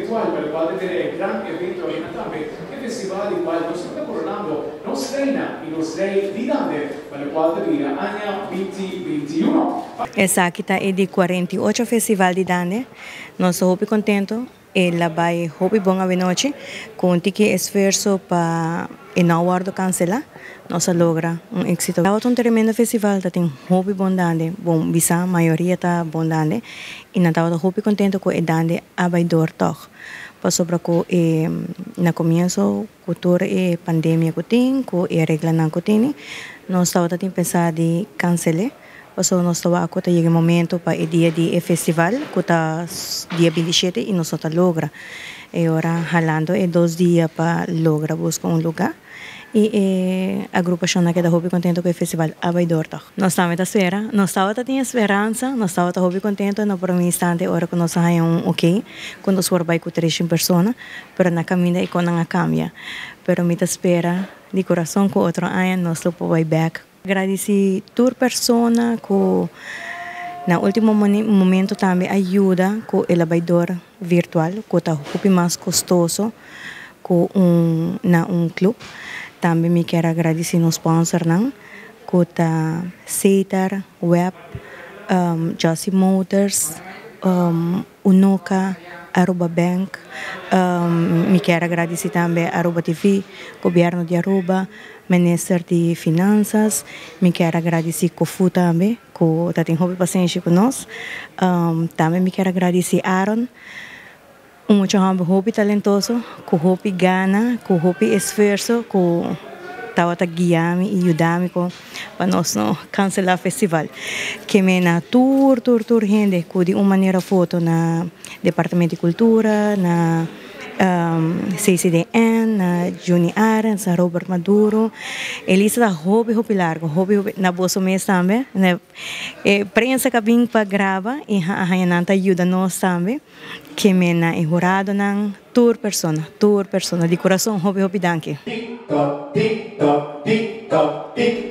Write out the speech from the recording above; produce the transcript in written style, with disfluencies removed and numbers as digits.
virtual pa locual ta bira e gran evento asina tambe e festival di cual nos ta coronando nos reina y nos rey di Dande pa locual ta bira aña 2021. Esaki ta e di 48 Festival di Dande. Nos ta hopi contento. El a bay hopi bon awenochi cu un tiki esfuerso pa e no wordo cancela. Nos a logra un exito. Tabata un tremendo festival, ta tin hopi bon dande, bon bisa mayoria ta bon dande y nan tabata hopi contento cu e dande a bay door tog. Pasobra cu e na comienso cu tur e pandemia cu tin, cu e reglanan cu tini, nos tabata tin pensa di cancele. Pasobra nos ta wak cu ta yega e momento pa e dia di e festival cu ta dia 27 y nos no ta logra. E ora halando e 2 dia pa logra busca un lugar y e agrupacionnan a keda hopi contento cu e festival a bay door toch. Nos tambe ta spera, nos tabata tin speransa, nos tabata hopi contento na prome instante ora cu nos a haya un ok, cu nos por bay cu 300 persona, pero na caminda e cosnan a cambia. Pero mi ta spera di curason cu otro aña nos lo por bay back. Gradici tur persona cu na ultimo momento tambe a yuda cu el a bay door virtual, cu ta hopi mas costoso cu un na un club. Tambe mi kier gradici nos sponsornan, cu ta Setar, Web, Josie Motors, Unoca, Aruba Bank. Mi kier gradici tambe Aruba TV, Gobierno di Aruba, Minister di Finanzas. Mi kier gradici Cofu tambe, cu ta tin hopi pasenshi cu nos. Tambe mi kier gradici Aaron, un mucha homber hopi talentoso, cu hopi gana, cu hopi esfuerso, cu tabata guia mi y yuda mi cu pa nos no cancela festival. Ke na tur, tur, tur hende, cu di un manera of otro na Departamento di Cultura, na CCDN, na Juni Arends, na Robert Maduro. E lista ta hopi, hopi largo, hopi, hopi, na boso mes tambe. Na, prensa cu a bin pa graba y nan ta yuda nos tambe. Ke na e huradonan, tur persona, tur persona, di curason, hopi, hopi danki. Tic toc, tic toc, tic toc, tic.